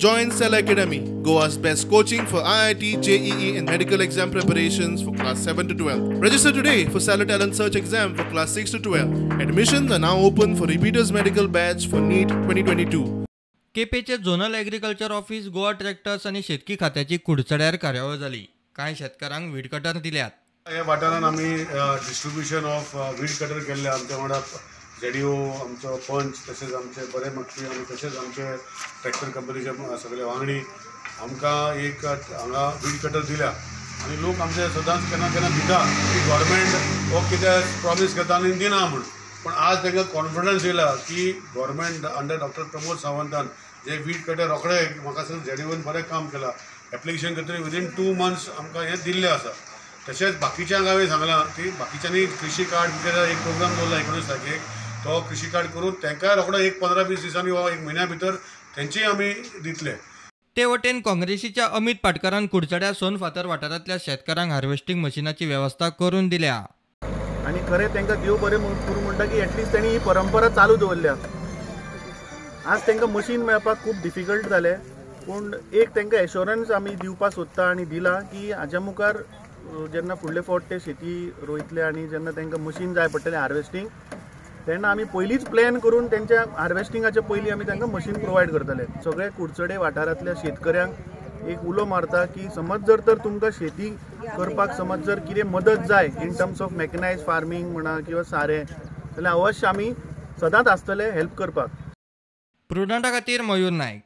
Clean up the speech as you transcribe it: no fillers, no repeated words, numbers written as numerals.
Join Cell Academy, Goa's best coaching for IIT, JEE and medical exam preparations for class 7 to 12. Register today for Cellar Talent Search exam for class 6 to 12. Admissions are now open for repeaters medical batch for NEET 2022. केपेचे zonal agriculture office, Goa tractors आनी शेतकी खात्याची कुडचड्यार कार्यावळ जाली. कांय शेतकारांक weed cutter दिल्यात. ह्या वाठारान आमी डिस्ट्रिब्युशन ऑफ वीड कटर केल्ले. आमच्या वांगडा जेडीओ, आमचो पंच, तशेंच आमचे बरे मागपी आनी तशेंच आमचे ट्रॅक्टर कंपनीचे सगळे वांगडी आमकां एक हांगा वीड कटर दिल्या. आनी लोक आमचे सदांच केन्ना केन्ना भिता की गव्हर्मेंट हो कितें प्रॉमीस करता आनी दिना म्हूण, पूण आज तांकां कॉन्फिडन्स येयला की गव्हर्मेंट अंडर डॉक्टर प्रमोद सावंतान जे वीड कटर रोखडे, म्हाका दिसता जेडीओन बरें काम केलां. एप्लिकेशन करतकीर विदीन 2 मंथ्स आमकां हें दिल्लें आसा. तशेंच बाकीच्यांक हांवें सांगलां की बाकीच्यांनी कृषी कार्ड एक प्रोग्राम दवरला 19 तारखेक, तो कृषी कार्ड करून तांकांय रोखडो एक 15-20 दिसांनी वा एक म्हयन्या भितर तेंचीय आमी दितले. ते वटेन काँग्रेसीच्या अमित पाटकारान कुडचड्या सोनफातर वाठारांतल्या शेतकारांक हार्वेस्टिंग मशिनाची वेवस्था करून दिल्या. आनी खरें तांकां देव बरें करूं म्हणटा की एटलिस्ट तांणी ही परंपरा चालू दवरल्या. आज तांकां मशीन मेळपाक खूब डिफिकल्ट जालें, पूण एक तांकां एश्योरन्स आमी दिवपाक सोदता आनी दिला की हाज्या मुखार जेन्ना फुडले फावट ते शेती रोयतले आनी जेन्ना तांकां मशीन जाय पडटलें हार्वेस्टींग, तेन्ना आमी पयलींच प्लॅन करून तेंच्या हार्वेस्टिंगाच्या पयलीं आमी तांकां मशीन प्रोवायड करतले. सगळे कुडचडे वाठारांतल्या शेतकऱ्यांक एक उलो मारता की समज जर तर तुमकां शेती करपाक समज जर कितें मदत जाय in terms of mechanise farming म्हणा किंवा सारें, जाल्यार अवश्य आमी सदांच आसतले हेल्प करपाक. प्रुडंटा खातीर मयूर नायक.